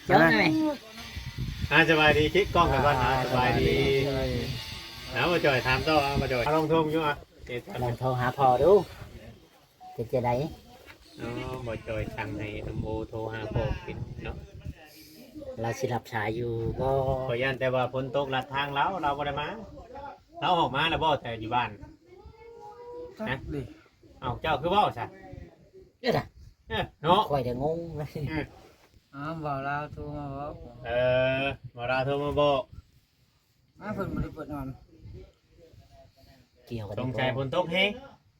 ເຈົ້ານະແມ່. ອ່າ ສະບາຍດີ ຄິດກ້ອງໄປກ່ອນ. ອ່າ ສະບາຍດີ. ສະບາຍດີ. ເອົາ ບໍ່ຈ່ອຍ ຖາມຕໍ່. ເອົາ ບໍ່ຈ່ອຍ ລອງໂທຢູ່. ອ່ະ ເຮັດ ລອງໂທຫາພໍ່ດູ ເປັນຈັ່ງໃດ? ອໍ ບໍ່ຈ່ອຍສັ່ງໃຫ້ນ້ຳໂອໂທຫາພໍ່ກິນເນາະ. ລາວຊິຮັບສາຍຢູ່ບໍ່? ຂ້ອຍຢ້ານແຕ່ວ່າຝົນຕົກລັດທາງລາວ ລາວບໍ່ໄດ້ມາ. ລາວອອກມາແລ້ວບໍ່ ແຕ່ຢູ່ບ້ານ? ຈັກເດ. ເອົ້າ ເຈົ້າຄືເວົ້າຊະ? ເອີ ເນາະ ຂ້ອຍໄດ້ງົງເລີຍ. ເອີ ອ້າວ ເວົ້າລາວໂທມາບອກ. ເອີ ເວົ້າລາວໂທມາບອກ. ອ້າວ ເພິ່ນບໍ່ໄດ້ເປີດນອນ. ກ່ຽວກັນ ສົງໄສຝົນຕົກແຮງ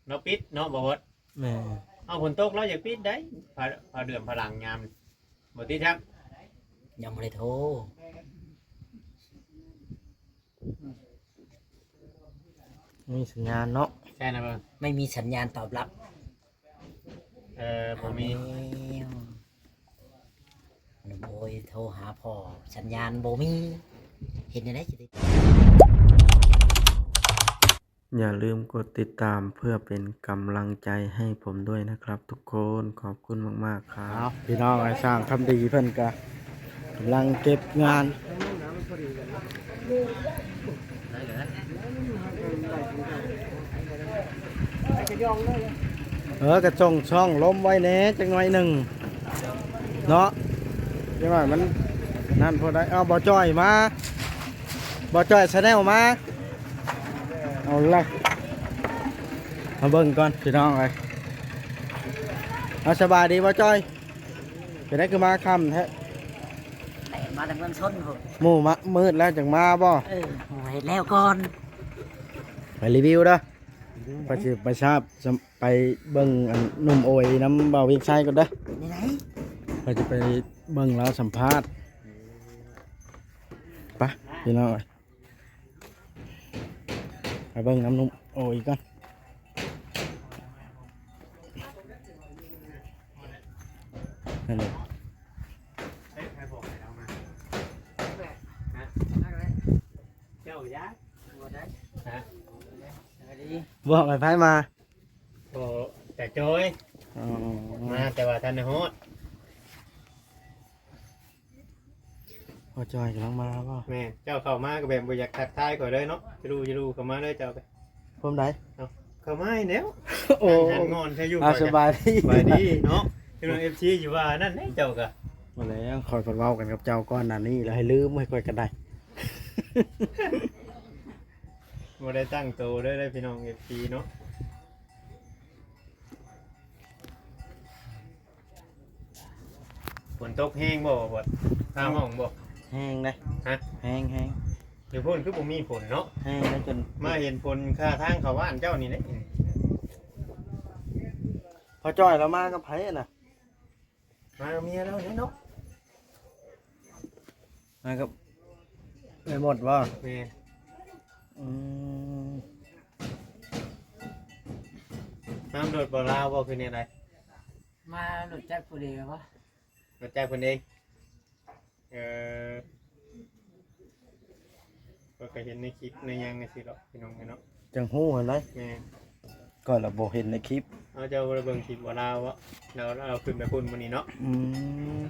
ເນາະ ປິດເນາະ ບໍ່ເບິດ. ແມ່ນ. ເອົາ ຝົນຕົກລາວຢາກປິດໄດ໋ ຜ້າ ຜ້າເດືອມຜ້າຫຼັງຍາມ ບໍ່ຕິດຈັກ ຍັງບໍ່ໄດ້ໂທ. ມີສັນຍານເນາະ. ໃຊ່ນະເບິ່ງ ໄມ່ມີສັນຍານຕອບຮັບ. ເອີ ບໍ່ມີ. ອ້າວ ໜຸ່ມໂອຍໂທຫາພໍ່ ສັນຍານບໍ່ມີ ເຮັດແນວໃດຊິໄດ້? ຢ່າລືມກົດຕິດຕາມເພື່ອເປັນກຳລັງໃຈໃຫ້ຜົມດ້ວຍນະຄັບທຸກຄົນ. ຂອບຄຸນມາກໆ ຄັບ. ເອົາ ພີ່ນ້ອງ ໄອ້ຊ່າງຄຳດີເພິ່ນກະກຳລັງເກັບງານ. ເອີ ກະຈົ່ງຊ່ອງລົມໄວ້ແດ່ຈັກໜ້ອຍໜຶ່ງເນາະ ຈັກໜ້ອຍມັນນັ້ນພໍໄດ້. ເອົາ ບໍ່ຈ່ອຍມາ ບໍ່ຈ່ອຍ Channel ມາ. ເອົາລະ ມາເບິ່ງກ່ອນພີ່ນ້ອງເອີຍ. ເອົາ ສະບາຍດີບໍ່ຈ່ອຍ? ເປັນໄດຄືມາຄ່ຳແທ້? ແລ່ນມາແຕ່ເມືອງຊົນພຸ້ນ. ໝູ່ມາມືດແລ້ວຈັ່ງມາບໍ່? ເອີ ໝູ່ເຮັດແລ້ວກ່ອນ. ໄປຣີວິວເດີ ໄປຊິໄປຊາບ ໄປເບິ່ງອັນໜຸ່ມໂອຍນຳບ່າວວຽງໄຊກ່ອນເດີ. ເປັນຈັ່ງໃດ? ຂ້ອຍຈະໄປເບິ່ງລາວສຳພາດ. ໄປ ພີ່ນ້ອງເອີຍ ໄປເບິ່ງນຳໜຸ່ມໂອຍກ່ອນ. ນັ້ນແຫຼະ ເຈົ້າຢ່າ ບໍ່ໄດ້ ຮະ ສະບາຍດີ ບອກໃຫ້ໃຜມາ? ໂອ້ ແຕ່ໂຈຍ ອໍ ມາແຕ່ວ່າທັນໄດ້ຮອດ. ພໍ່ຈ່ອຍກຳລັງມາບໍ່? ແມ່ນ ເຈົ້າເຂົ້າມາກໍແບບບໍ່ຢາກທັກທາຍຂ້ອຍເລີຍເນາະ. ຈະລູຈະລູເຂົ້າມາເລີຍເຈົ້າ. ພວມໃດ? ເອົ້າ ເຂົ້າມາໃຫ້ແລ້ວ. ໂອ້ ງອນໃສ່ຢູ່. ອ່າ ຂ້ອຍ ສະບາຍດີ ສະບາຍດີເນາະ. ເຈົ້າເອັຟຊີຢູ່ວ່ານັ້ນເດ້ເຈົ້າກະ. ບໍ່ແລ້ວ ຂ້ອຍເພິ່ນເວົ້າກັນກັບເຈົ້າກ່ອນໜ້ານີ້ ແລ້ວໃຫ້ລືມໃຫ້ຂ້ອຍກໍໄດ້. ບໍ່ໄດ້ຕັ້ງໂຕເດີ ພີ່ນ້ອງເອັຟຊີເນາະ. ຝົນຕົກແຮງບໍ່ ບໍ່? ຟ້າຮ້ອງບໍ່? ແຮງເດ້. ຮະ? ແຮງໆ. ຢູ່ພຸ້ນຄືບໍ່ມີຝົນເນາະ? ແຮງເດ້ ຈົນມາເຫັນຝົນຄາທາງເຂົ້າບ້ານເຈົ້ານີ້ເດ້. ພໍ່ຈ້ອຍລາວມາກັບໃຜນະ? ມາກັບເມຍລາວເດ້ເນາະ. ມາກັບເອື້ອຍມົດບໍ່? ແມ່ນ. ອືມ ມານຳລົດບໍ່ລາວບໍ່ ຄືແນວໃດ? ມາລົດຈັກຜູ້ດຽວບໍ່? ລົດຈັກເພິ່ນເອງ. ເອີ ຂ້ອຍກໍເຫັນໃນຄລິບໃນຫຍັງຈັ່ງຊີ້ດອກ ພີ່ນ້ອງເອີຍເນາະ. ຈັ່ງຮູ້ຫັ້ນໃດ. ແມ່ນ. ຂ້ອຍລະບໍ່ເຫັນໃນຄລິບ. ເອົາ ເຈົ້າບໍ່ໄດ້ເບິ່ງຄລິບບໍ່ລາວບໍ່? ລາວ ລາວຂຶ້ນໄປພຸ້ນມື້ນີ້ເນາະ. ອືມ.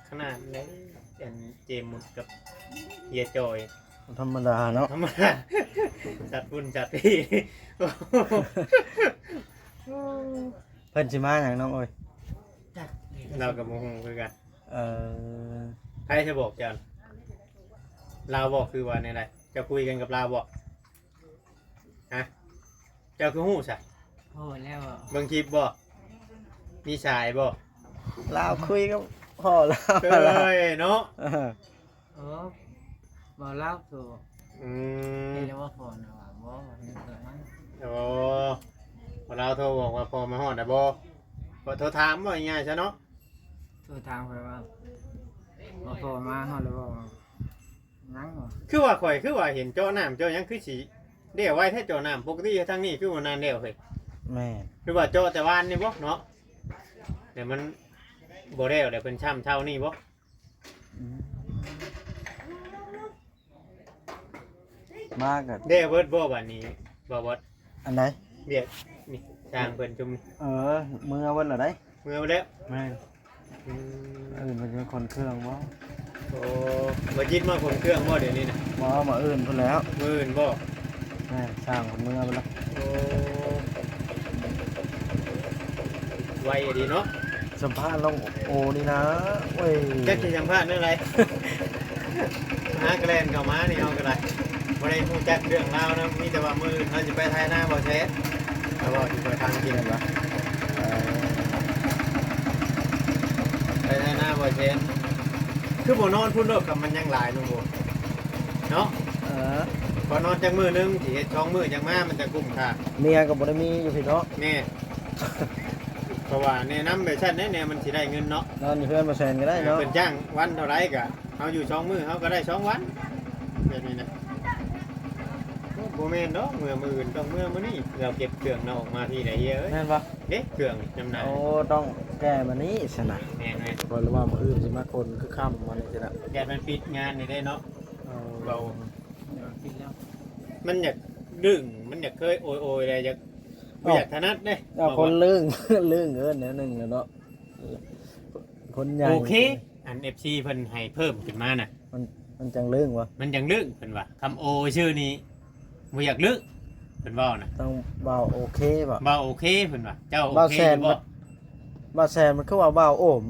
ຂະໜາດໃນ ອັນ ເຈມຸດກັບເຮຍຈ່ອຍ ທຳມະດາເນາະ ທຳມະດາ ຈັດບຸນຈັດທີ່. ເພິ່ນຊິມາຫຍັງນ້ອງເອີຍ? ຈັກ ລາວກໍບໍ່ຮູ້ຄືກັນ. ເອີ ໃຜຊິບອກເຈົ້າ? ລາວບອກ ຄືວ່າແນວໃດ? ເຈົ້າຄຸຍກັນກັບລາວບໍ່? ຮະ? ເຈົ້າຄືຮູ້ຊະ? ໂອ້ ແລ້ວ ເບິ່ງຄລິບບໍ່? ມີສາຍບໍ່? ລາວຄຸຍກັບພໍ່ລາວ. ເອີຍເນາະ. ເອີ ເວົ້າລາວໂທ. ອືມ ເຫັນແລ້ວວ່າພໍ່ນະວ່າບໍ່ ບໍ່ເຫັນເພິ່ນ. ໂອ້ ພໍ່ລາວໂທບອກວ່າພໍ່ມາຮອດແລ້ວບໍ່? ບໍ່ໂທຖາມບໍ່ ງ່າຍໆຊະເນາະ. ໂທຖາມເພິ່ນວ່າ ວ່າພໍ່ມາຮອດແລ້ວບໍ່? ຍັງຫວາ? ຄືວ່າຂ້ອຍ ຄືວ່າເຫັນເຈາະນ້ຳເຈາະຫຍັງ ຄືຊິແລ້ວໄວແທ້ເຈາະນ້ຳ. ປົກກະຕິທາງນີ້ຄືວ່ານານແລ້ວເຮີ້ຍ. ແມ່ນ. ຫຼືວ່າເຈາະແຕ່ວານນີ້ບໍ່ເນາະ? ແຕ່ມັນບໍ່ແລ້ວ ແລ້ວເພິ່ນຊ້ຳເຊົານີ້ບໍ່? ອືມ ມາກໍ ແລ້ວເບິດບໍ່ບາດນີ້ ບໍ່ ບໍ່ ອັນໃດ? ວຽກນີ້ ຊ່າງເພິ່ນຈຸ່ມ. ເອີ ເມືອເບິດແລ້ວໃດ໋. ເມືອເບິດແລ້ວ? ແມ່ນ. ອື ອື່ນເພິ່ນຊິມາຂົນເຄື່ອງບໍ່? ໂອ້ ບໍ່ຈິດມາຂົນເຄື່ອງບໍ່ດຽວນີ້ນະ? ບໍ່ ມື້ອື່ນພຸ້ນແລ້ວ. ມື້ອື່ນບໍ່? ແມ່ນ ຊ່າງເພິ່ນເມືອໄປແລ້ວ. ໂອ້ ໄວອີ່ຫຼີເນາະ. ສຳພາດນ້ອງໂອນີ້ນະ ໂອ້ຍ ຈັກຊິສຳພາດແນວໃດ. ຫາກະແລ່ນເຂົ້າມານີ້ເຮົາກໍໄດ້ ບໍ່ໄດ້ຮູ້ຈັກເລື່ອງລາວນຳ ມີແຕ່ວ່າມື້ອື່ນເຮົາຊິໄປໄຖນາບໍ່ແຊ ເຮົາເວົ້າຢູ່ໄປທາງກິນວ່າ ເອີ ໄປໄຖນາບໍ່ແຊ ຄືບໍ່ນອນພຸ້ນໂລດ ຄັນມັນຍັງຫຼາຍໜຶ່ງໂອເນາະ. ເອີ ພໍນອນຈັກມື້ໜຶ່ງ ຊິເຮັດສອງມື້ຈັ່ງມາ ມັນຈະກຸ້ມຄ່າ. ເມຍກໍບໍ່ໄດ້ມີຢູ່ພີ້ເນາະ. ແມ່ນ ເພາະວ່າແນະນຳແບບຊັ້ນແຫຼະ ແນວມັນຊິໄດ້ເງິນເນາະ. ນອນຢູ່ເຮືອນບໍ່ແຊນກໍໄດ້ເນາະ. ເອີ ເພິ່ນຈ້າງວັນເທົ່າໃດກໍ ເຮົາຢູ່ສອງມື້ເຮົາກໍໄດ້ສອງວັນ ແບບນີ້ນະ. ໂອ້ ບໍ່ແມ່ນດອກ ເມືອມື້ອື່ນ ຕ້ອງເມືອມື້ນີ້ ລາວເກັບເຄື່ອງລາວອອກມາພີ້ໃດເອີຍ. ແມ່ນບໍ່? ເດ້ ເຄື່ອງນຳໜ້າ. ໂອ້ ຕ້ອງແກ່ມື້ນີ້ຊັ້ນນະ. ແມ່ນໆ ເພິ່ນວ່າມື້ອື່ນຊິມາຂົນຄືຄ່ຳມື້ນີ້ຊັ້ນນະ. ແຕ່ມັນປິດງານນີ້ເດ້ເນາະ. ເອີ ເວົ້າ ມັນຢາກດຶງ ມັນຢາກເຄີຍໂອຍໆ ແລ້ວຢາກ ບໍ່ຢາກຖະໜັດເດ້. ເອົາ ຄົນລຶ້ງ ລຶ້ງເອີ້ນແນວໜຶ່ງແຫຼະເນາະ ຄົນໃຫຍ່. ໂອເຄ ອັນເອັຟຊີເພິ່ນໃຫ້ເພີ່ມຂຶ້ນມານະ ມັນ ມັນຈັ່ງລຶ້ງວະ ມັນຈັ່ງລຶ້ງເພິ່ນວ່າ. ຄຳໂອຊື່ນີ້ບໍ່ຢາກລຶ້ງ ເພິ່ນເວົ້ານະ. ຕ້ອງເວົ້າໂອເຄບໍ່? ເວົ້າໂອເຄເພິ່ນວ່າ. ເຈົ້າໂອເຄຢູ່ບໍ່? ບ່າວແຊນມັນຄືວ່າບ່າວໂອມ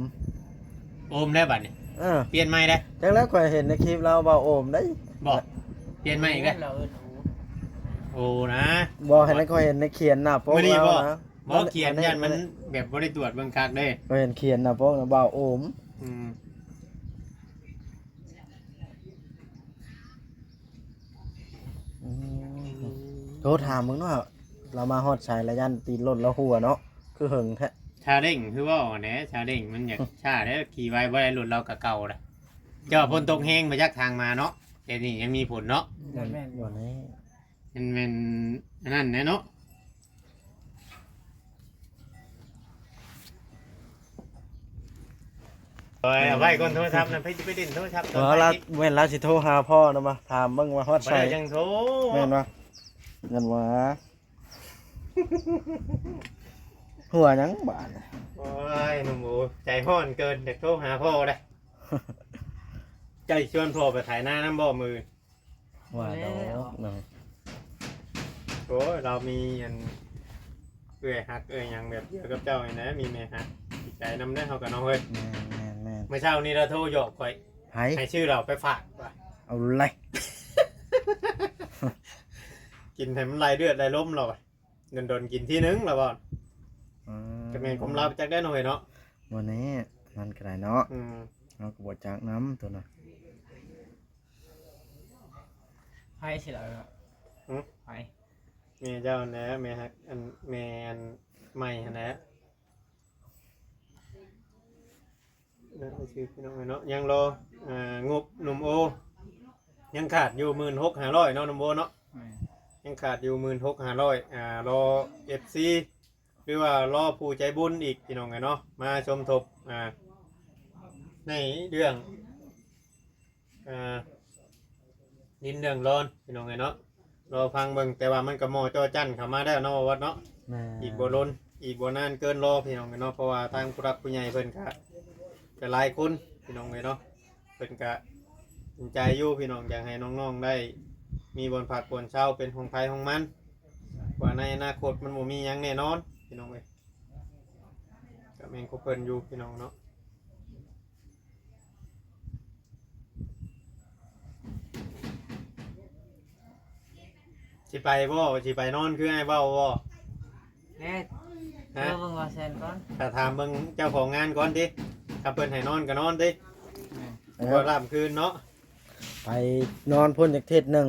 ໂອມແລ້ວບັດນີ້. ເອີ ປ່ຽນໃໝ່ເດ້. ຈັກແລ້ວ ຂ້ອຍເຫັນໃນຄລິບລາວວ່າໂອມໄດ໋. ບໍ່ ປ່ຽນໃໝ່ອີກແລ້ວ ລາວເອີ້ນໂອ ໂອນະ. ບໍ່ ໃຫ້ຂ້ອຍເຫັນໃນຂຽນໜ້າປົກລາວນະ. ບໍ່ ຂຽນຢ້ານມັນແບບບໍ່ໄດ້ຕວດເບິ່ງຄັກເດ້. ຂ້ອຍເຫັນຂຽນໜ້າປົກນະ ບ່າວໂອມ. ອືມ ອືມ ໂທຖາມເບິ່ງເນາະ ລາວມາຮອດໃສລະ ຢ້ານຕີນລົດລາວຮົ່ວເນາະ ຄືເຫິງແທ້. ຊາເລັງຄືເວົ້າຫັ້ນແຫຼະ ຊາເລັງມັນຢາກຊ້າແຫຼະ ຂີ່ໄວບໍ່ໄດ້ ລົດລາວກະເກົ່າລະ. ເຈົ້າຝົນຕົກແຮງບໍ່ຈັກທາງມາເນາະ ແຕ່ນີ້ຍັງມີຝົນເນາະ. ແມ່ນໆ ບໍ່ແນ່ ມັນແມ່ນອັນນັ້ນແຫຼະເນາະ. ໂອ້ຍ ເອົາໄວ້ກ່ອນໂທລະສັບນະ ໄປ ໄປຫຼິ້ນໂທລະສັບຕອນ ບໍ່ ລາວ ແມ່ນລາວຊິໂທຫາພໍ່ນຳ ມາຖາມເບິ່ງວ່າຮອດໃສ ບໍ່ໄດ້ຈັ່ງໂທ. ແມ່ນບໍ່? ແມ່ນບໍ່? ຫົວຫຍັງບາດນີ້? ໂອ້ຍ ໜຸ່ມໂອ ໃຈຮ້ອນເກີນ ຢາກໂທຫາພໍ່ເດ້. ເຈົ້າຊິຊວນພໍ່ໄປໄຖນານຳບໍ່ມື້ອື່ນ? ວ່າດອກເນາະ. ໂອ້ຍ ລາວມີອັນເອື້ອຍຮັກເອື້ອຍຫຍັງແບບດຽວກັບເຈົ້ານີ້ນະ ມີແມ່ຮັກ ດີໃຈນຳເດີເຮົາກໍເນາະເຮີ້ຍ. ແມ່ນໆໆ ມື້ເຊົ້ານີ້ລາວໂທຫຍອກຂ້ອຍ. ໃຜ? ໃຫ້ຊື້ເຫຼົ້າໄປຝາກວ່າ. ເອົາເລີຍ ກິນໃຫ້ມັນໄຫຼເລືອດໄຫຼລົມລາວວ່າ. ດົນໆກິນທີໜຶ່ງລາວວ່າ. ອືມ ກໍແມ່ນຄວາມລາວຈັກໄດ້ເນາະເຮີ້ຍເນາະ. ບໍ່ແນ່ ນັ້ນກໍໄດ້ເນາະ. ອືມ ເຮົາກໍບໍ່ຈັກນຳຕົວນະ. ໃຜຊິລະ? ຫຶ? ໃຜ? ແມ່ເຈົ້າຫັ້ນແຫຼະ ແມ່ຮັກ ອັນ ແມ່ອັນໃໝ່ຫັ້ນແຫຼະ. ເອີ ຊື່ພີ່ນ້ອງເນາະ ຍັງລໍ ອ່າ ງົບໜຸ່ມໂອ ຍັງຂາດຢູ່ໝື່ນຫົກຫ້າຮ້ອຍເນາະ ໜຸ່ມໂອເນາະ. ແມ່ນ ຍັງຂາດຢູ່ໝື່ນຫົກຫ້າຮ້ອຍ ອ່າ ລໍເອັຟຊີ ຫຼືວ່າລໍຜູ້ໃຈບຸນອີກ ພີ່ນ້ອງເອີຍເນາະ ມາສົມທົບ ອ່າ ໃນເລື່ອງ ອ່າ ດິນເລື່ອງດອນ ພີ່ນ້ອງເອີຍເນາະ ລໍຟັງເບິ່ງ. ແຕ່ວ່າມັນກໍໝໍ່ຈໍ່ຈັ່ນເຂົ້າມາແລ້ວເນາະ ວັດເນາະ. ແມ່ນ ອີກບໍ່ດົນ ອີກບໍ່ນານເກີນລໍ ພີ່ນ້ອງເອີຍເນາະ ເພາະວ່າທາງຜູ້ຫຼັກຜູ້ໃຫຍ່ເພິ່ນກະ ກະຫຼາຍຄົນ ພີ່ນ້ອງເອີຍເນາະ ເພິ່ນກະເຫັນໃຈຢູ່ ພີ່ນ້ອງ ຢາກໃຫ້ນ້ອງໆໄດ້ມີບ່ອນພັກບ່ອນເຊົາ ເປັນຂອງໃຜຂອງມັນ ວ່າໃນອະນາຄົດມັນບໍ່ມີຫຍັງແນ່ນອນ ພີ່ນ້ອງເອີຍ. ກະແມ່ນຂອງເພິ່ນຢູ່ ພີ່ນ້ອງເນາະ. ຊິໄປບໍ່? ຊິໄປນອນຄືອ້າຍເວົ້າບໍ່? ແນ່ ຮະ? ເບິ່ງວ່າແຊນກ່ອນ ຖ້າຖາມເບິ່ງເຈົ້າຂອງງານກ່ອນຕິ ຖ້າເພິ່ນໃຫ້ນອນກໍນອນຕິ. ແມ່ນ ບໍ່ຂ້າມຄືນເນາະ ໄປນອນພຸ້ນຈັກທິດໜຶ່ງ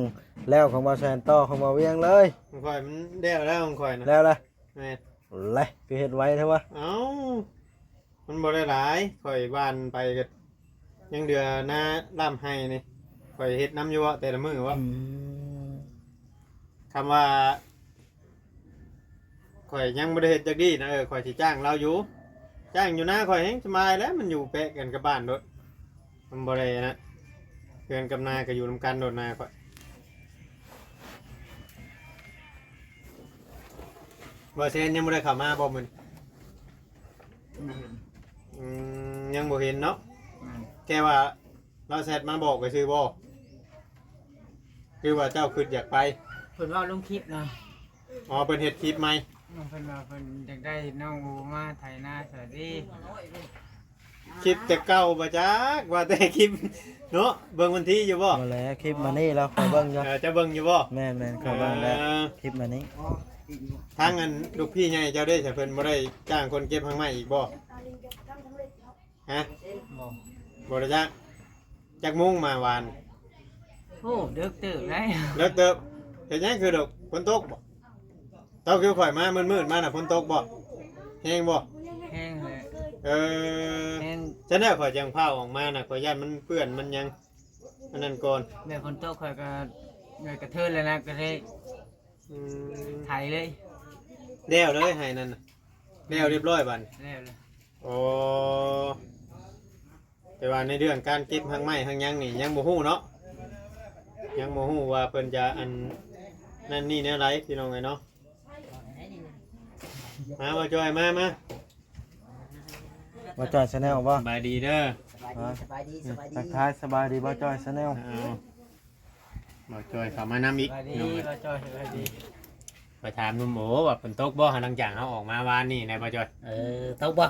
ແລ້ວຂອງບ່າວແຊນຕໍ່ຂອງບ່າວວຽງເລີຍ. ຂອງຂ້ອຍມັນແລ້ວແລ້ວ ຂອງຂ້ອຍນະ ແລ້ວລະ. ແມ່ນ ແລະ ຄືເຮັດໄວແທ້ວະ? ເອົ້າ ມັນບໍ່ໄດ້ຫຼາຍ ຂ້ອຍຫວ່ານໄປກໍຍັງເດືອນາລ້ຳໄຮ່ນີ້ ຂ້ອຍເຮັດນຳຢູ່ເວາະ ແຕ່ລະມື້ເວາະ. ອືມ ຄຳວ່າຂ້ອຍຍັງບໍ່ໄດ້ເຮັດຈັກດີ້ນະ ເອີ ຂ້ອຍຊິຈ້າງລາວຢູ່ ຈ້າງຢູ່ນາຂ້ອຍແຮງສະບາຍແຫຼະ ມັນຢູ່ແປະກັນກັບບ້ານໂລດ ມັນບໍ່ໄດ້ນະ ເຮືອນກັບນາກໍຢູ່ນຳກັນໂລດ ນາຂ້ອຍ. ບ່າວແຊນຍັງບໍ່ໄດ້ເຂົ້າມາບໍ່ມື້ນີ້? ອືມ ຍັງບໍ່ເຫັນເນາະ. ແຄ່ວ່າລາວແຊັດມາບອກຊື່ໆບໍ່? ຄືວ່າເຈົ້າຄິດຢາກໄປ? ເພິ່ນເວົ້າລົງຄລິບນະ. ອໍ ເພິ່ນເຮັດຄລິບໃໝ່. ເພິ່ນວ່າເພິ່ນຢາກໄດ້ນ້ອງໂອມາໄຖນາຊ່ອຍເດ້. ຄລິບແຕ່ເກົ່າບໍ່ຈັກ ວ່າແຕ່ຄລິບເນາະ. ເບິ່ງວັນທີຢູ່ບໍ່? ບໍ່ແຫຼະ ຄລິບມື້ນີ້ລາວຂ້ອຍເບິ່ງຢູ່. ເອີ ເຈົ້າເບິ່ງຢູ່ບໍ່? ແມ່ນໆ ຂ້ອຍເບິ່ງແລ້ວ. ເອີ ຄລິບມື້ນີ້. ທາງອັນລູກພີ່ໃຫຍ່ເຈົ້າເດ້ ເພິ່ນບໍ່ໄດ້ຈ້າງຄົນເກັບຫາກໄມ້ອີກບໍ່? ຮະ? ບໍ່ ບໍ່ໄດ້ຈັກ. ຈັກໂມງມາວານ? ໂອ້ ເດິກເຕີບໄດ໋. ເດິກເຕີບ. ເຮັດຫຍັງຄືເດິກ? ຝົນຕົກບໍ່? ຕອນຄືຂ້ອຍມາມືດໆມານະ ຝົນຕົກບໍ່? ແຮງບໍ່? ແຮງແຫຼະ. ເອີ ແຮງ. ຊັ້ນແລ້ວຂ້ອຍຈັ່ງພາອອກມານະ ຂ້ອຍຢ້ານມັນເປື້ອນມັນຫຍັງ ອັນນັ້ນກ່ອນ. ແບບຝົນຕົກຂ້ອຍກໍ ແບບກະເທີນແລ້ວນະ ກໍເລີຍ ອືມ ໄຖເລີຍ. ແລ້ວເລີຍໄຮ່ນັ້ນນະ? ແລ້ວຮຽບຮ້ອຍບາດນີ້? ແລ້ວແລ້ວ. ອໍ ແຕ່ວ່າໃນເລື່ອງການເກັບຮາກໄມ້ຮາກຫຍັງນີ້ຍັງບໍ່ຮູ້ເນາະ, ຍັງບໍ່ຮູ້ວ່າເພິ່ນຈະອັນນັ້ນນີ້ແນວໃດ ພີ່ນ້ອງເອີຍເນາະ. ມາ ບ່າວຈ້ອຍ ມາ ມາ. ບ່າວຈ້ອຍ Channel ບໍ່? ສະບາຍດີເດີ. ສະບາຍດີ ສະບາຍດີ ສະບາຍດີ. ທັກທາຍສະບາຍດີບ່າວຈ້ອຍ Channel. ເອົາ ບ່າວຈ້ອຍເຂົ້າມານຳອີກ. ສະບາຍດີບ່າວຈ້ອຍ ສະບາຍດີ. ໄປຖາມໜຸ່ມໂອວ່າຝົນຕົກບໍ່ ຫຼັງຈາກເຮົາອອກມາວານນີ້ນະບ່າວຈ້ອຍ? ເອີ ຕົກບໍ່?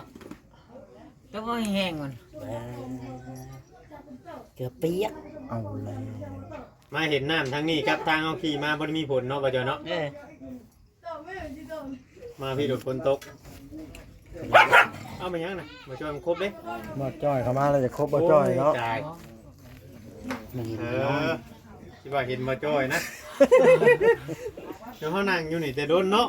ຕົກແຮງມັນ ເອີ ເກືອບປຽກ. ເອົາແລ້ວ ມາເຫັນນ້ຳທາງນີ້ກັບທາງເຮົາຂີ່ມາບໍ່ໄດ້ມີຜົນເນາະບ່າວຈ້ອຍເນາະ. ເອີ ມາພີ້ໂດດຝົນຕົກ. ເອົາ ແມ່ນຫຍັງນະ ບ່າວຈ້ອຍມັນຄົບເດ້. ບ່າວຈ້ອຍເຂົ້າມາແລ້ວຈະຄົບບ່າວຈ້ອຍເນາະ. ໂອ້ຍ ຕາຍ. ເອີ ຊິວ່າເຫັນບ່າວຈ້ອຍນະ. ເຮົານັ່ງຢູ່ນີ້ແຕ່ດົນເນາະ.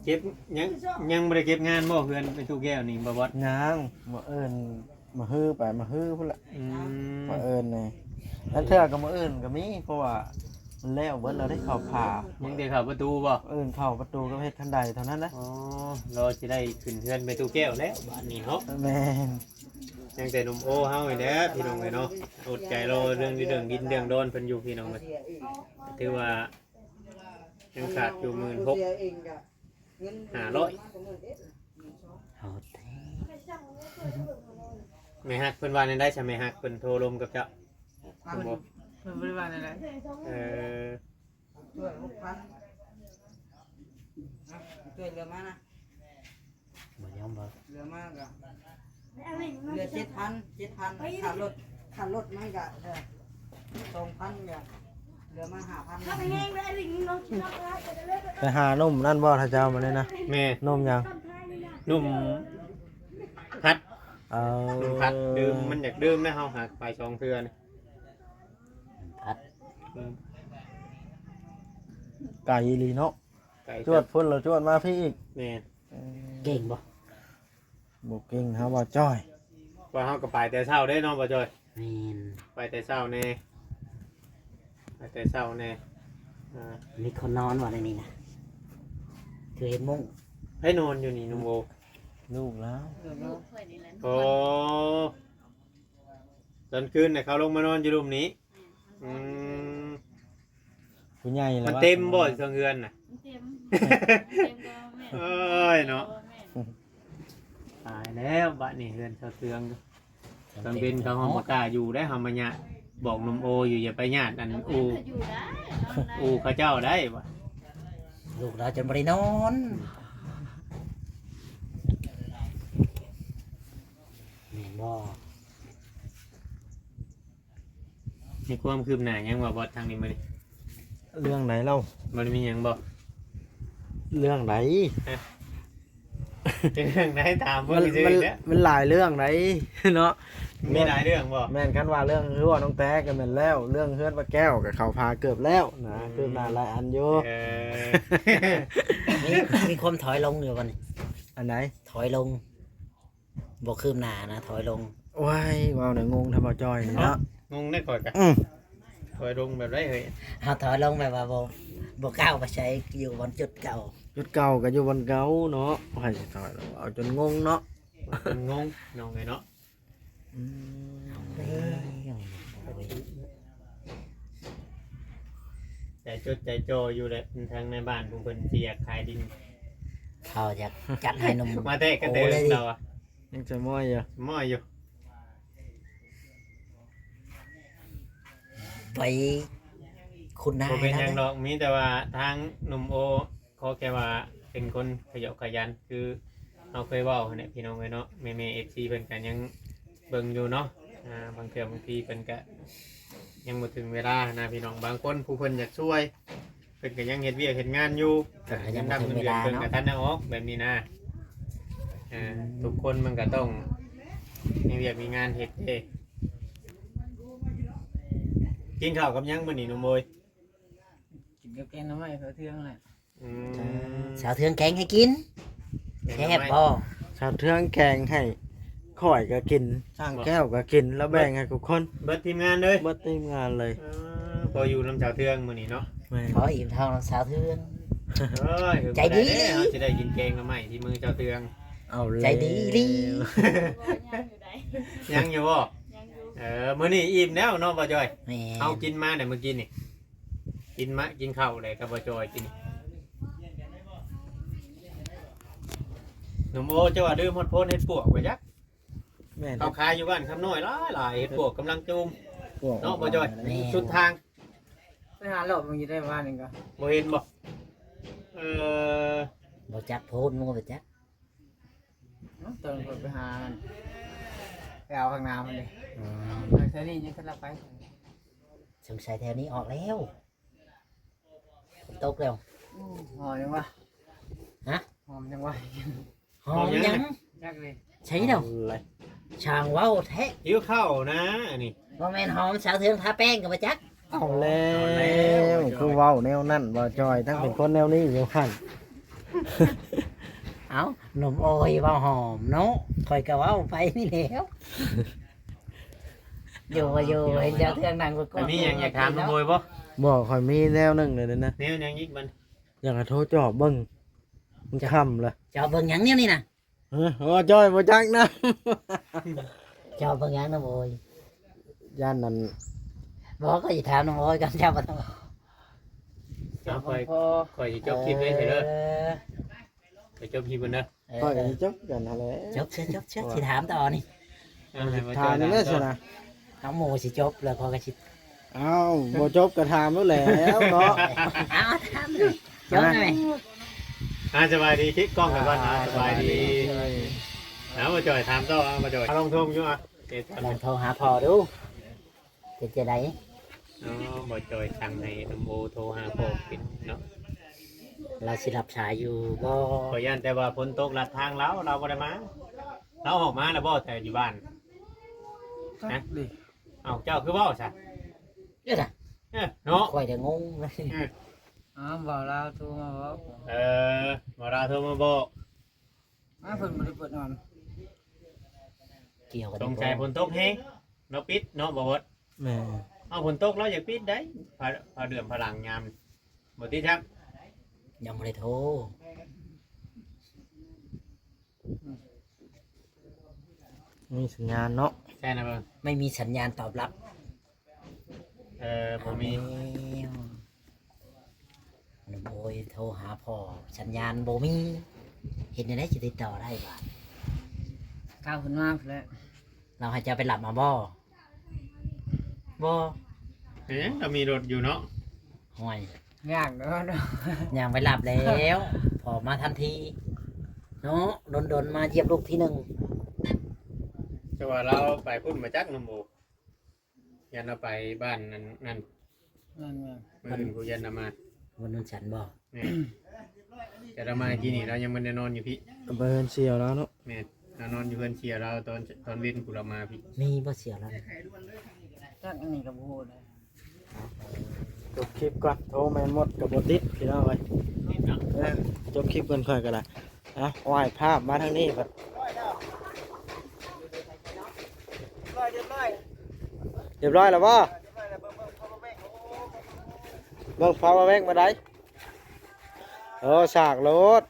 ເກັບ ຍັງ ຍັງບໍ່ໄດ້ເກັບງານບໍ່ ເຮືອນແມ່ຕູ້ແກ້ວນີ້ ບ່າວບອດ? ຍັງ ມື້ອື່ນ ມະຮືໄປ ມະຮືພຸ້ນລະ. ອືມ ມະອື່ນນີ້ ລາງເທື່ອກໍມື້ອື່ນກໍມີ ເພາະວ່າມັນແລ້ວເບິດແລ້ວເດ້ ເຂົ້າຜາ. ຍັງແຕ່ເຂົ້າປະຕູບໍ່? ອື່ນເຂົ້າປະຕູກັບເຮັດຄັນໄດເທົ່ານັ້ນນະ. ອໍ ລໍຊິໄດ້ຂຶ້ນເຮືອນແມ່ຕູ້ແກ້ວແລ້ວບາດນີ້ເນາະ. ແມ່ນ ຍັງແຕ່ໜຸ່ມໂອເຮົານີ້ແຫຼະ ພີ່ນ້ອງເອີຍເນາະ. ອົດໃຈລໍເລື່ອງດິນເລື່ອງດິນເລື່ອງດອນເພິ່ນຢູ່ ພີ່ນ້ອງເອີຍ. ຖືວ່າຍັງຂາດຢູ່ໝື່ນຫົກ ຫ້າຮ້ອຍ. ເອົາແທ້ ແມ່ຮັກເພິ່ນວ່າແນວໃດຊະ? ແມ່ຮັກເພິ່ນໂທລົມກັບເຈົ້າ ເພິ່ນບໍ່ ເພິ່ນບໍ່ໄດ້ວ່າແນວໃດ. ເອີ ຊ່ວຍຫົກພັນ ຊ່ວຍເຫຼືອມານະ. ບໍ່ຍອມບໍ່ ເຫຼືອມາກໍເຫຼືອເຈັດພັນ ເຈັດພັນ ຄ່າລົດ ຄ່າລົດມັນກໍ ເອີ ສອງພັນ ກໍເຫຼືອມາຫ້າພັນ. ໄປຫາໜຸ່ມນັ້ນບໍ່ ຖ້າເຈົ້າມານີ້ນະ? ແມ່ນ. ໜຸ່ມຫຍັງ? ໜຸ່ມພັດ. ເອີ ໜຸ່ມພັດ ດື່ມ ມັນຢາກດື່ມນະ ເຮົາຫາກໄປສອງເທື່ອນີ້. ພັດ ອືມ ໄກອີ່ຫຼີເນາະ. ໄກ ຈວດພຸ້ນແລ້ວຈວດມາພີ້ອີກ. ແມ່ນ. ເອີ ເກັ່ງບໍ່? ບໍ່ເກັ່ງ ເຮົາວ່າຈ້ອຍ ວ່າເຮົາກໍໄປແຕ່ເຊົ້າເດ້ເນາະ ບ່າວຈ້ອຍ. ແມ່ນ ໄປແຕ່ເຊົ້າແດ່ ໄປແຕ່ເຊົ້າແດ່. ອ່າ ມີຄົນນອນບໍ່ໃນນີ້ນະ? ຄືເຫັນມຸ້ງ ໃຜນອນຢູ່ນີ້ໜຸ່ມໂອ? ລູກລາວ. ລູກຂ້ອຍນີ້ແຫຼະ. ໂອ້ ຕອນຄືນນະເຂົາລົງມານອນຢູ່ລຸ່ມນີ້. ອືມ ຜູ້ໃຫຍ່ລະ ມັນເຕັມບໍ່ ເທິງເຮືອນນະ? ມັນເຕັມ ເຕັມກໍແມ່ນ. ໂອ້ຍເນາະ ແມ່ນ. ຕາຍແລ້ວບາດນີ້ເຮືອນຊາວເທືອງ ຕອນເວັນເຂົາເຮົາບໍ່ກ້າຢູ່ໄດ໋ ເຮົາມາຍາດ ບອກໜຸ່ມໂອຢູ່ ຢ່າໄປຍາດອັນ ຕອນເວັນ ອູ່ ເຂົາຢູ່ໄດ້ ນອນໄດ້ ອູ່ເຂົາເຈົ້າໄດ໋ວ່າ ລູກລາວຈົນບໍ່ໄດ້ນອນ ແມ່ນບໍ່? ມີຄວາມຄືບໜ້າຫຍັງບໍ່ ບອດ ທາງນີ້ມື້ນີ້? ເລື່ອງໃດເລົ່າ? ບໍ່ໄດ້ມີຫຍັງບໍ່? ເລື່ອງໃດ? ຮະ? ເປັນເລື່ອງໃດ? ຖາມເບິ່ງຊື່ໆແຫຼະ. ມັນ ມັນຫຼາຍເລື່ອງໃດເນາະ. ມີຫຼາຍເລື່ອງບໍ່? ແມ່ນ ຄັນວ່າເລື່ອງຮົ້ວນ້ອງແຕ້ກໍແມ່ນແລ້ວ, ເລື່ອງເຮືອນປ້າແກ້ວກໍເຂົ້າຜາເກືອບແລ້ວນະ. ອືມ ຄືບໜ້າຫຼາຍອັນຢູ່. ເອີ ມີ ມີຄວາມຖອຍລົງຢູ່ບໍ່ນີ້? ອັນໃດ? ຖອຍລົງ. ບໍ່ຄືບໜ້ານະ ຖອຍລົງ. ໂອ້ຍ ເວົ້າແນວງົງແທ້ ບ່າວຈ້ອຍນີ້ເນາະ. ງົງເດ້ຂ້ອຍກະ. ອືມ ຖອຍລົງແບບໃດເຮີ້ຍ? ເຮົາຖອຍລົງແບບວ່າບໍ່ ບໍ່ກ້າວໄປໃສ ຢູ່ບ່ອນຈຸດເກົ່າ. ຈຸດເກົ່າກໍຢູ່ບ່ອນເກົ່າເນາະ. ໃຜຊິຖອຍ ເວົ້າຈົນງົງເນາະ. ເວົ້າຈົນງົງ ນ້ອງເອີຍເນາະ. ອືມ ເອົາແລ້ວ. ໃຈຈົດໃຈຈ່ອຢູ່ແຫຼະ ທາງນາຍບ້ານຂອງເພິ່ນຊິຢາກຂາຍດິນ ເຂົາຢາກຈັດໃຫ້ໜຸ່ມ ມາແທ້ກໍເດີ ໂອ້ ເລີຍ ລາວອະ ຍັງສະໝອຍຢູ່ ສະໝອຍຢູ່ ໄປຄຸນນາຍ ບໍ່ເປັນຫຍັງດອກ ມີແຕ່ວ່າທາງໜຸ່ມໂອ ຂໍແຄ່ວ່າເປັນຄົນຂະຫຍອກຂະຫຍັນ ຄືເຮົາເຄີຍເວົ້າຫັ້ນແຫຼະ ພີ່ນ້ອງເອີຍເນາະ ແມ່ໆ ເອັຟຊີ ເພິ່ນກໍຍັງເບິ່ງຢູ່ເນາະ ອ່າ ບາງເທື່ອບາງທີເພິ່ນກໍຍັງບໍ່ເຖິງເວລານະ ພີ່ນ້ອງ ບາງຄົນຜູ້ເພິ່ນຢາກຊ່ວຍ ເພິ່ນກໍຍັງເຮັດວຽກເຮັດງານຢູ່ ກໍຍັງບໍ່ເຖິງເວລາເນາະ ເງິນດຳເງິນເດືອນເພິ່ນກໍທັນໄດ້ອອກ ແບບນີ້ນະ ເອີ ອືມ ທຸກຄົນມັນກໍຕ້ອງມີວຽກມີງານເຮັດເດ້ ກິນເຂົ້າກັບຫຍັງມື້ນີ້ໜຸ່ມໂອຍ? ກິນກັບແກງໜໍ່ໄມ້ສາວເທືອງແຫຼະ ອືມ ສາວເທືອງແກງໃຫ້ກິນ ແກງໜໍ່ໄມ້ ແຊບບໍ່? ສາວເທືອງແກງໃຫ້ ຂ້ອຍກໍກິນ ຊ່າງແກ້ວກໍກິນ ແລ້ວແບ່ງໃຫ້ທຸກຄົນ ເບິດທີມງານເລີຍ ເບິດທີມງານເລີຍ ເອີ ພໍຢູ່ນຳສາວເທືອງມື້ນີ້ເນາະ ແມ່ນ ພໍອີ່ມທ້ອງນຳສາວເທືອງ ເອີຍ ໃຈດີ ເຮົາຊິໄດ້ກິນແກງໜໍ່ໄມ້ທີ່ມືສາວເທືອງ ເອົາແລ້ວ ໃຈດີອີ່ຫຼີ ຍັງຢູ່ບໍ່? ຍັງຢູ່ ເອີ ມື້ນີ້ອີ່ມແລ້ວເນາະ ບໍ່ຈ່ອຍ ແມ່ນ ເຮົາກິນມາແຕ່ມື້ກີ້ນີ້ ກິນມາ ກິນເຂົ້າແລ້ວກໍບໍ່ຈ່ອຍກິນ ໜຸ່ມໂອ ເຈົ້າວ່າລືມຮອດໂພນເຮັດປວກວ່າຈັກ ແມ່ນ ເຂົາຂາຍຢູ່ບ້ານຄຳນ້ອຍຫຼາຍໆ ເຮັດປວກກຳລັງຈູມ ປວກ ເນາະ ບໍ່ຈ່ອຍ ແມ່ນ ສຸດທາງ ໄປຫາລອບເບິ່ງຢູ່ໄດ້ວານນີ້ກໍ ບໍ່ເຫັນບໍ່? ເອີ ບໍ່ຈັກໂພນ ບໍ່ຮູ້ຈັກ ເນາະ ຕອນຂ້ອຍໄປຫາ ໄປເອົາຂ້າງໜ້າພຸ້ນເດ້ ອືມ ທາງໄທນີ້ຍັງທັນລະໄປ ສົງໄສແຖວນີ້ອອກແລ້ວ ຝົນຕົກແລ້ວ ອືມ ຫອມຫຍັງວະ? ຮະ? ຫອມຫຍັງວະ? ຫອມຫຍັງ? ຫອມຫຍັງ? ຈັກເລີຍ ໃຊ່ແລ້ວ ເອົາເລີຍ ຊ່າງເວົ້າແທ້ ຫິວເຂົ້ານະອັນນີ້ ບໍ່ແມ່ນຫອມສາວເທືອງທາແປ້ງກໍບໍ່ຈັກ ເອົາແລ້ວ ເອົາແລ້ວ ຄືເວົ້າແນວນັ້ນ ບໍ່ຈ່ອຍ ທັງເປັນຄົນແນວນີ້ຢູ່ຫັ້ນ ເອົ້າ ໜຸ່ມໂອຍເວົ້າຫອມເນາະ ຂ້ອຍກໍເວົ້າໄປນີ້ແຫຼ້ວ ຢູ່ບໍ່ຢູ່ ເຫັນເຈົ້າເທືອງນັ່ງກົດໆ ມີຫຍັງຢາກຖາມໜຸ່ມໂອຍບໍ່? ບໍ່ ຂ້ອຍມີແນວໜຶ່ງເລີຍນະ ແນວຫຍັງອີກບັດ? ຢາກໃຫ້ໂທຈອບເບິ່ງ ມັນຄ່ຳລະ ຈອບເບິ່ງຫຍັງແນວນີ້ນະ? ຮະ ໂອ້ ຈ່ອຍບໍ່ຈັກນຳ ເຈົ້າເບິ່ງຫຍັງນຳໂອຍ? ຢ້ານນັ້ນ ບໍ່ ຂ້ອຍຊິຖາມນຳໂອຍກ່ອນ ເຈົ້າບໍ່ຕ້ອງ ເອົາ ຂ້ອຍ ຂ້ອຍຊິຈົບຄລິບເດ້ ເອີ ເດີ ໄປຈົບຄລິບພຸ້ນເດີ ເອີ ຂ້ອຍກໍຊິຈົບກັນຫັ້ນແຫຼະ ຈົບເຊີ ຈົບເຊີ ຊິຖາມຕໍ່ນີ້ ເອົາ ໃຫ້ມາ ຖາມແລ້ວຊັ້ນນະ ເອົາ ໝູ່ຊິຈົບແລ້ວ ຂ້ອຍກໍຊິ ເອົ້າ ບໍ່ຈົບກໍຖາມໂລດແຫຼ້ວເນາະ ເອົາ ຖາມເລີຍ ຈົບໄດ້ໄໝ? ອ່າ ສະບາຍດີ ຄິດກ້ອງກັນກ່ອນ ອ່າ ສະບາຍດີ ສະບາຍດີ ເອົາ ບໍ່ຈ່ອຍ ຖາມຕໍ່ ເອົາ ບໍ່ຈ່ອຍ ເອົາ ລອງໂທມຢູ່ ອ່ະ ລອງໂທຫາພໍ່ດູ ເປັນຈັ່ງໃດ? ອໍ ບໍ່ຈ່ອຍສັ່ງໃຫ້ໜຸ່ມໂອໂທຫາພໍ່ເປັນເນາະ ລາວຊິຮັບສາຍຢູ່ບໍ່? ຂ້ອຍຢ້ານແຕ່ວ່າຝົນຕົກລັດທາງລາວ ລາວບໍ່ໄດ້ມາ ລາວອອກມາແລ້ວບໍ່ ແຕ່ຢູ່ບ້ານ? ຈັກເດ ເອົ້າ ເຈົ້າຄືເວົ້າຊະ? ເອີ ເນາະ ຂ້ອຍກໍງົງເລີຍ ອືມ ອ້າວ ບ່າວລາວໂທມາບອກ ເອີ ບ່າວລາວໂທມາບອກ ອ້າວ ເພິ່ນບໍ່ໄດ້ເປີດນອນ ກ່ຽວກັນ ສົງໄສຝົນຕົກແຮງ ລາວປິດເນາະ ບໍ່ວອດ ແມ່ນ ເອົາ ຝົນຕົກລາວຢາກປິດໄດ໋ ຜ້າ ຜ້າເດື້ອມຜ້າຫຼັງຍາມ ບໍ່ຕິດແທັບ ຍັງບໍ່ໄດ້ໂທ ມີສັນຍານເນາະ ໃຊ່ນະເບິ່ງ ໄມ່ມີສັນຍານຕອບຮັບ ເອີ ບໍ່ມີ ໂອ້ຍ ໂທຫາພໍ່ ສັນຍານບໍ່ມີ ເຮັດແນວໃດຊິຕິດຕໍ່ໄດ້ບາດ ກ້າວຂຶ້ນມາພຸ້ນແຫຼະ ລາວໃຫ້ເຈົ້າໄປຮັບມາບໍ່? ບໍ່ ເປັນຫຍັງ ກໍມີລົດຢູ່ເນາະ ຫ້ວຍ ຍ່າງເນາະ ຍ່າງໄປຮັບແລ້ວ ພໍມາທັນທີເນາະ ດົນໆ ມາຢ້ຽມລູກທີໜຶ່ງ ແຕ່ວ່າລາວໄປພຸ້ນມາຈັກນຳໂອ ຢ້ານລາວໄປບ້ານນັ້ນ ນັ້ນ ນັ້ນແມ່ນ ມື້ອື່ນຜູ້ຢ້ານລາວມາ ວັນນວນຈັນບໍ່? ແມ່ນ ແຕ່ລາວມາກີ້ນີ້ລາວຍັງບໍ່ໄດ້ນອນຢູ່ພີ້ ໄປເຮືອນສ່ຽວລາວເນາະ ແມ່ນ ລາວນອນຢູ່ເຮືອນສ່ຽວລາວ ຕອນ ຕອນເວັນພຸ້ນລາວມາພີ້ ມີບໍ່ສ່ຽວລາວ? ຈັກ ອັນນີ້ກໍບໍ່ຮູ້ເລີຍ ຈົບຄລິບກ່ອນ ໂທແມ່ນໝົດກໍບໍ່ຕິດ ພີ່ນ້ອງເອີຍ ເອີ ຈົບຄລິບກ່ອນ ຂ້ອຍກໍໄດ້ ເອົາ ໂອ້ຍ ພາບມາທາງນີ້ບັດ ຮຽບຮ້ອຍແລ້ວບໍ່? ເບິ່ງພາວເວີແບັງມາໄດ້ ໂອ້ ສາກໂລດ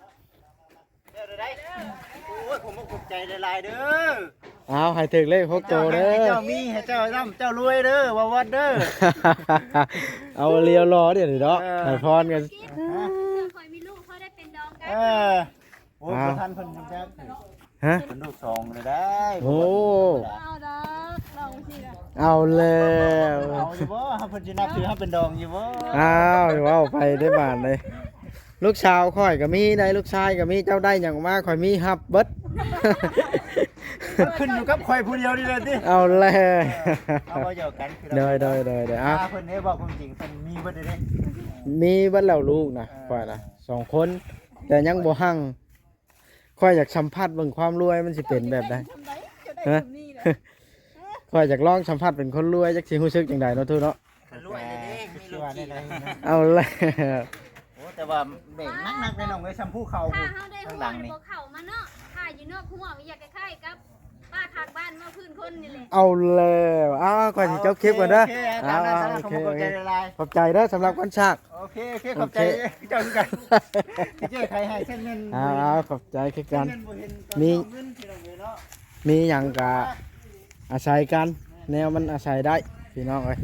ໂອ້ຍ ຂອບອົກຂອບໃຈຫຼາຍໆເດີ ເອົາ ໃຫ້ຖືກເລກຫົກໂຕເດີ ໃຫ້ເຈົ້າມີ ໃຫ້ເຈົ້າຮ່ຳ ເຈົ້າລວຍເດີ ວ່າວັດເດີ ເອົາລຽວລໍດຽວນີ້ເນາະ ເອີ ໃຫ້ພອນກັນ ຂ້ອຍມີລູກ ເຮົາໄດ້ເປັນດອງກັນ ເອີ. ໂອ້ ອ້າວ ບໍ່ທັນເພິ່ນຈັກ ຮະ ເພິ່ນລູກສອງແລ້ວໄດ໋. ໂອ້ ບໍ່ທຳມະດາ ເອົາດອກ ລອງຊິລະ ເອົາແລ້ວ ເອົາຢູ່ບໍ່? ເພິ່ນຊິນັບຖືເຮົາເປັນດອງຢູ່ບໍ່? ອ້າວ ເວົ້າໄປໄດ້ບາດເລີຍ. ລູກສາວຂ້ອຍກໍມີໄດ໋ ລູກຊາຍກໍມີ ເຈົ້າໄດ້ຫຍັງອອກມາ ຂ້ອຍມີຮັບເບິດ. ຂຶ້ນຢູ່ກັບຂ້ອຍຜູ້ດຽວນີ້ແຫຼະຕິ. ເອົາແລ້ວ ເອີ ເອົາບໍ່ຫຍອກກັນ ໂດຍ ໂດຍ ໂດຍ ໂດຍ ອ່າ ເພິ່ນເດ້ ເວົ້າຄວາມຈິງ ເພິ່ນມີເບິດເດ້ ມີເບິດແລ້ວລູກນະ ເອີ ຂ້ອຍນະ ສອງຄົນ ແຕ່ຍັງບໍ່ຮັ່ງ. ຂ້ອຍຢາກສຳຜັດເບິ່ງຄວາມລວຍມັນຊິເປັນແບບໃດ. ຮະ ຂ້ອຍຢາກລອງສຳຜັດເປັນຄົນລວຍ ຈັກຊິຮູ້ສຶກຈັ່ງໃດເນາະ ຕູ້ເນາະ. ລວຍເດ້ ມີລົດຂີ່ ເອົາແລ້ວ ໂອ້ ແຕ່ວ່າເບຣກໜັກໆເດ້ນ້ອງເອີຍ ສ່ຳພູເຂົາ ຖ້າເຮົາໄດ້ ທາງຫຼັງນີ້ ບໍ່ເຂົ້າມາເນາະ ຖ້າຢູ່ນອກຫົວ ຢາກຄ້າຍໆກັບ ປ້າຂ້າງບ້ານເວົ້າພື້ນຄົນນີ້ແຫຼະ. ເອົາແລ້ວ ອ້າວ ຂ້ອຍຊິຈົບຄລິບກ່ອນເດີ. ໂອເຄ ໂອເຄ ຕາມນັ້ນຊະ ຂອບໃຈຫຼາຍໆ ຂອບໃຈເດີ ສຳລັບການສາກ. ໂອເຄ ໂອເຄ ຂອບໃຈເຈົ້າຄືກັນ ທີ່ແກ້ໄຂໃຫ້ ເຊັ່ນແມ່ນ ອ້າວ ຂອບໃຈຄືກັນ. ມີ ມີຫຍັງກະອາໄສກັນ ແນວມັນອາໄສໄດ້ ພີ່ນ້ອງເອີຍ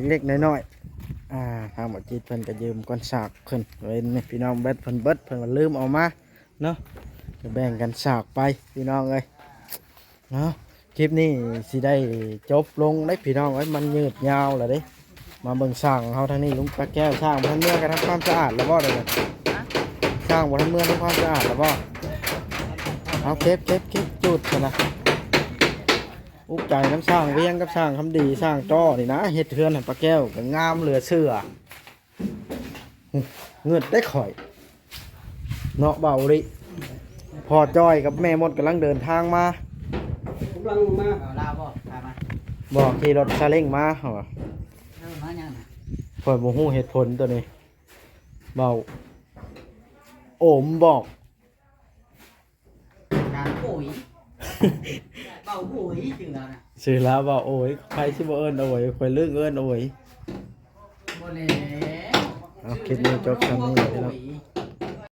ເລັກໆນ້ອຍໆ. ອ່າ ທາງບໍ່ຈິດເພິ່ນກະຢືມກ້ອນສາກເພິ່ນ ເຫັນພີ່ນ້ອງ ແບັດເພິ່ນເບິດ ເພິ່ນກໍລືມເອົາມາ ເນາະ ກໍແບ່ງກັນສາກໄປ ພີ່ນ້ອງເອີຍ ເນາະ. ຄລິບນີ້ຊິໄດ້ຈົບລົງເດ້ ພີ່ນ້ອງເອີຍ ມັນຍືດຍາວແລ້ວເດ້. ມາເບິ່ງຊ່າງເຮົາທາງນີ້ ລຸງປາແກ້ວ ຊ່າງບໍ່ທັນເມືອກະທຳຄວາມສະອາດແລ້ວບໍ່ເດ? ຊ່າງບໍ່ທັນເມືອທຳຄວາມສະອາດແລ້ວບໍ່? ເອົາ ເກັບ ເກັບ ເກັບ ຈູດຊັ້ນນະ. ອຸກໃຈນຳຊ່າງວຽງກັບຊ່າງຄຳດີ ຊ່າງຈໍນີ້ນະ ເຮັດເຮືອນໃຫ້ປາແກ້ວກໍງາມເຫຼືອເຊື່ອ. ເງິດໄດ້ຂ້ອຍເນາະ ບ່າວໂອລິ. ພໍ່ຈ້ອຍກັບແມ່ມົດກຳລັງເດີນທາງມາ ກຳລັງມາ ລາວບໍ່? ພາມາ ບໍ່ ຂີ່ລົດຊາເລັງມາ. ເອີ ມາຫຍັງນະ? ຂ້ອຍບໍ່ຮູ້ເຫດຜົນໂຕນີ້ ບ່າວໂອມບອກ. ການໂອຍ ເວົ້າໂອຍຊື່ລາວນະ ຊື່ລາວວ່າໂອຍ. ໃຜຊິບໍ່ເອີ້ນໂອຍ ຂ້ອຍລຶ້ງເອີ້ນໂອຍ. ບໍ່ແລ້ວ ເອົາ ຄລິບນີ້ຈົບສ່ຳນີ້ແຫຼະ ໂອຍ ພີ່ນ້ອງ.